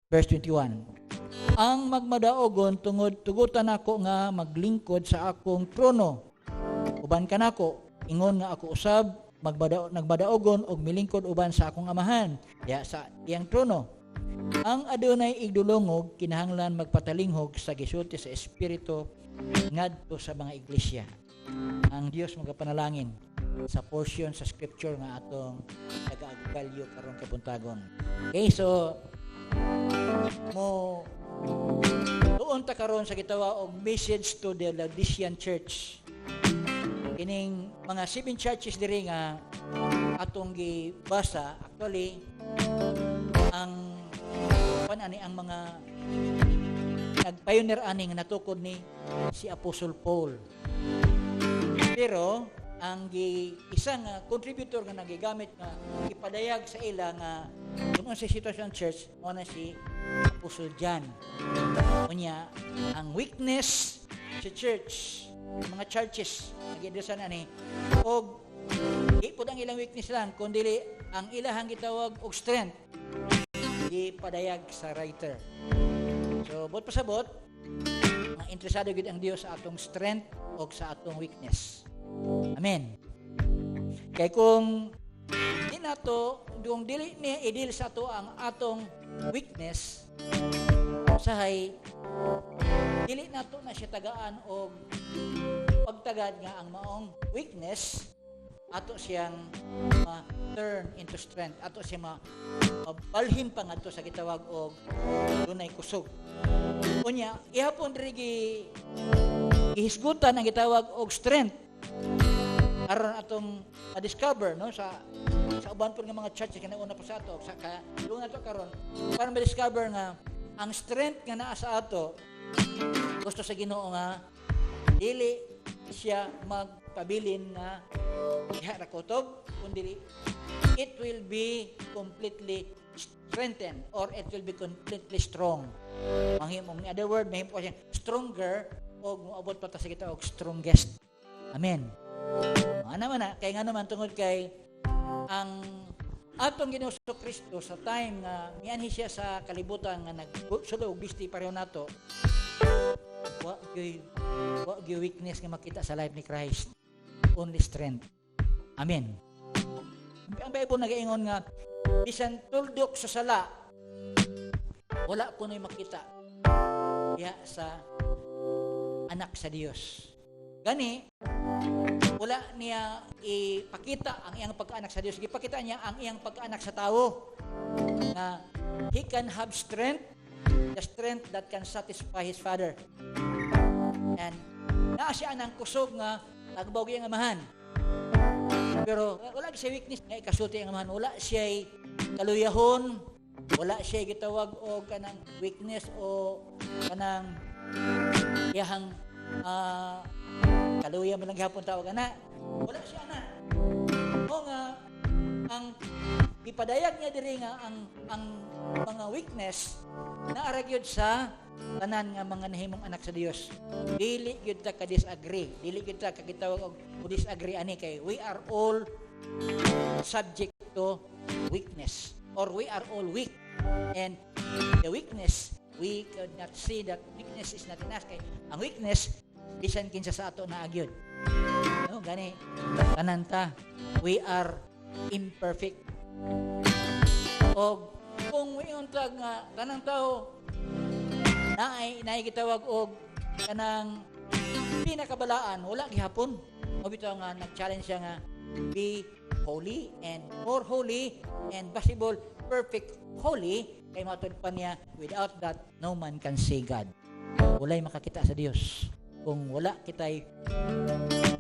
Verse 21. Ang magmadaogon tungod tugutan ako nga maglingkod sa akong trono. Uban kanako, ingon nga ako usab nagmadaogon og milingkod uban sa akong Amahan diha sa iyang trono. Ang adunay igdulongog kinahanglan magpatalinghog sa gisulti sa Espiritu ngadto sa mga iglesia. Ang Dios magapanalangin sa portion sa scripture nga atong nagaagkalyo karon kabuntagon. Okay, so mo tuon ta karon sa gitawag og message to the Laodicean Church. Kining mga seven churches diri nga atong gibasa, actually ang pan ani, ang mga nagpioneer ani nga natukod ni si Apostle Paul. Pero ang gi isa nga contributor nga nagigamit nga ipadayag sa ila nga kung sa sitwasyon church mo na si Apostle John. Unya, ang weakness sa church, mga churches nag ani og di pud ang ilang weakness lang kundi ang ilahang gitawag og strength gipadayag sa writer. So, buot pasabot, ang interesado gid ang Dios sa atong strength o sa atong weakness. Amen. Kay kung di nato, kung dili niya i-deal sa ato ang atong weakness, usahay dili nato na siya tagaan og pagtagad nga ang maong weakness ato siyang ma-turn into strength, ato siya mabalhin pa ngadto sa gitawag og dunay kusog. Unya, ihapon diri gi gihisgutan ang gitawag og strength aron atong ma-discover, no, sa uban po nga mga churches kana una pa sa ato, sa ka nato karon, para ma-discover nga ang strength nga naa sa ato, gusto sa Ginoo nga dili siya magpabilin nga diha ra kutob, kundi it will be completely strengthened or it will be completely strong. Mahimong, in other word, mahimo ko siya stronger o moabot pa ta sa kita og strongest. Amen. Ano naman na, kay nga naman tungod kay ang atong Ginoo Kristo sa time nga mianhi siya sa kalibutan nga nagsulo og bisti pareho nato, wa gyoy weakness nga makita sa life ni Christ, only strength. Amen. Ang Bible nagaingon nga bisan tuldok sa sala, wala kuno'y makita diha sa anak sa Dios. Gani wala niya ipakita ang iyang pagkaanak sa Dios, gipakita niya ang iyang pagkaanak sa tao nga he can have strength, the strength that can satisfy his Father, and naa siya ang kusog nga tagbaw iyang Amahan, pero wala siya weakness nga ikasulti ang Amahan. Wala siya kaluyahon, wala siya gitawag og kanang weakness o kanang iyahang kaluya man lang gihapon tawag ana. Wala siya ana o nga ang gipadayag niya diri nga ang mga weakness naa gyud sa tanan nga mga nahimong anak sa Dios. Dili gyud ta ka-disagree, dili gyud ta kagitawag og disagree ani kay we are all subject to weakness or we are all weak, and the weakness, we could not see that weakness is not in us kay ang weakness bisan kinsa sa ato naa gyud, no? Gani tanan ta, we are imperfect. Og kung moingon ta nga tanang tao naay naay gitawag og kanang pinakabalaan, wala gihapon. Mao bitaw nga nag-challenge siya nga be holy and more holy and possible perfect holy, kay matud pa niya, without that no man can see God. Walay makakita sa Dios kung wala kitay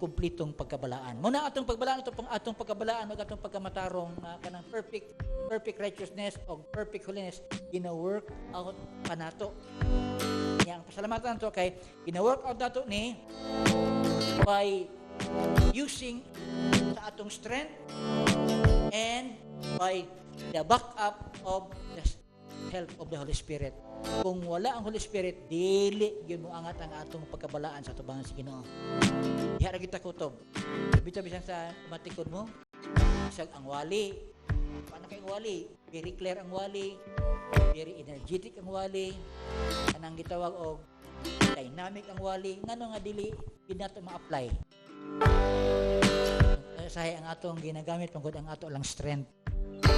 kumplitong pagkabalaan. Muna atong pagbalaan, atong atong pagkabalaan ug atong pagkamatarong nga kanang perfect perfect righteousness o perfect holiness, gina-work out pa nato. Nya ang pasalamatan nato kay gina-work out nato ni by using sa atong strength and by the backup of the help of the Holy Spirit. Kung wala ang Holy Spirit, dili gyud mo angat ang atong pagkabalaan sa atubangan sa Ginoo. Diha ra kita kutob. Bitaw bisan sa matikod mo, bisag ang wali. Paano kay wali? Very clear ang wali. Very energetic ang wali, kanang gitawag og dynamic ang wali, ngano nga dili gid nato ma-apply? Usahay ang atong ginagamit pangod ang ato lang strength.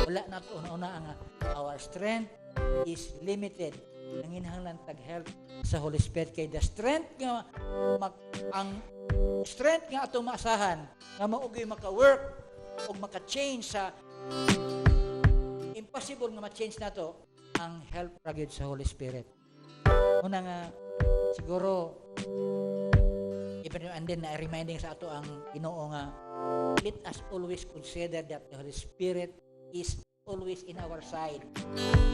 Wala nato una-una ang our strength is limited. Nanginahanglan tag help sa Holy Spirit kay the strength nga mag, ang strength nga atong maasahan nga mao gyud maka-work o maka-change sa impossible nga ma-change nato, ang help ra gyud sa Holy Spirit. Una nga siguro even and then na reminding sa ato ang Ginoo nga let us always consider that the Holy Spirit is always in our side.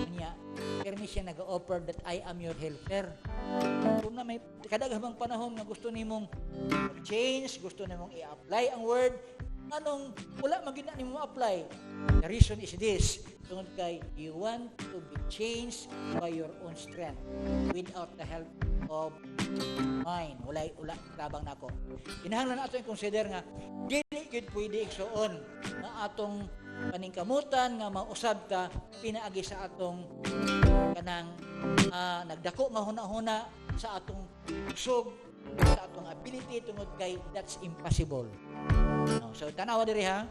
Unya, permi siya nag-offer that "I am your helper." Kung na may kadaghamang panahon nga gusto nimong change, gusto nimong i-apply ang word, anong wala man gyud na nimo ma-apply? The reason is this, tungod kay you want to be changed by your own strength without the help of mine. Wala wala tabang nako. Kinahanglan nato i-consider nga dili gyud pwede, igsuon, nga atong paningkamutan nga mausab ta pinaagi sa atong kanang nagdako nga huna-huna, sa atong kusog, sa atong ability, tungod kay that's impossible. No, so tanawa diri ha.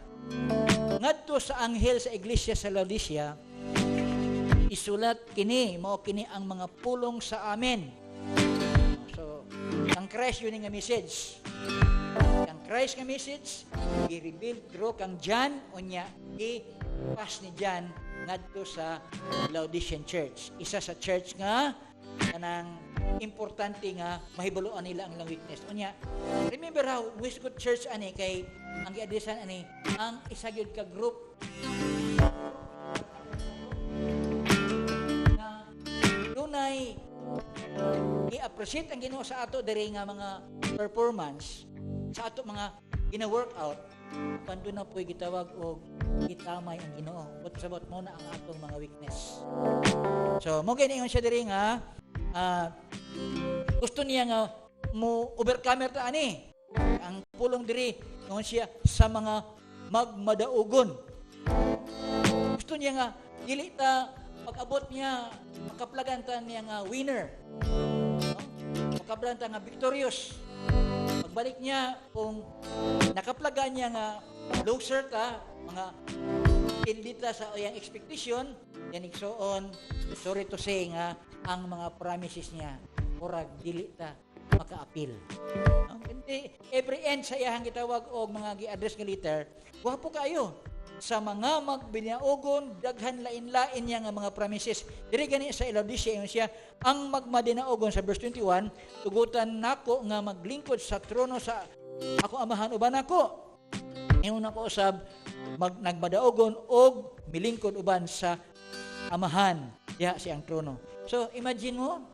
"Ngadto sa anghel sa iglesia sa Laodicea, isulat kini, mao kini ang mga pulong sa Amen." So, ang Christ yun nga message. Ang Christ nga message gi-reveal through kang John, unya i-pass ni John ngadto sa Laodicean Church. Isa sa church nga kanang importante nga mahibaloan nila ang ilang weakness. Unya, remember how Westcott Church ani kay ang gi-addressan ani ang isa gyud ka group nga dunay i-appreciate ang Ginoo sa ato diri nga mga performance sa ato mga gina-workout, apan doon na po'y gitawag og gitamay ang Ginoo. But sabot mo na ang atong mga weakness. So, mo gani siya diri nga gusto niya nga mo overcomer ta ani. Ang pulong diri ingon siya sa mga magmadaugon. Gusto niya nga dili ta pag-abot niya makaplagan ta niya nga winner. No? Makaplagan ta nga victorious. Pagbalik niya, kung nakaplagan niya nga loser ta, mga hindi ta sa iyang expectation, yan, igsoon, sorry to say nga ang mga promises niya murag dili ta maka-appeal. No? Hindi, every end sa iyahang gitawag og mga gi-address nga letter, gwapo kayo sa mga magbinaugon, daghan lain-lain niya nga mga promises. Diri gani sa Laodicea, ingon siya, ang magmadinaugon sa verse 21, "Tugutan nako nga maglingkod sa trono sa ako amahan uban nako." Ingon nako usab nagmadaugon og milingkod uban sa amahan diha siyang trono. So imagine mo,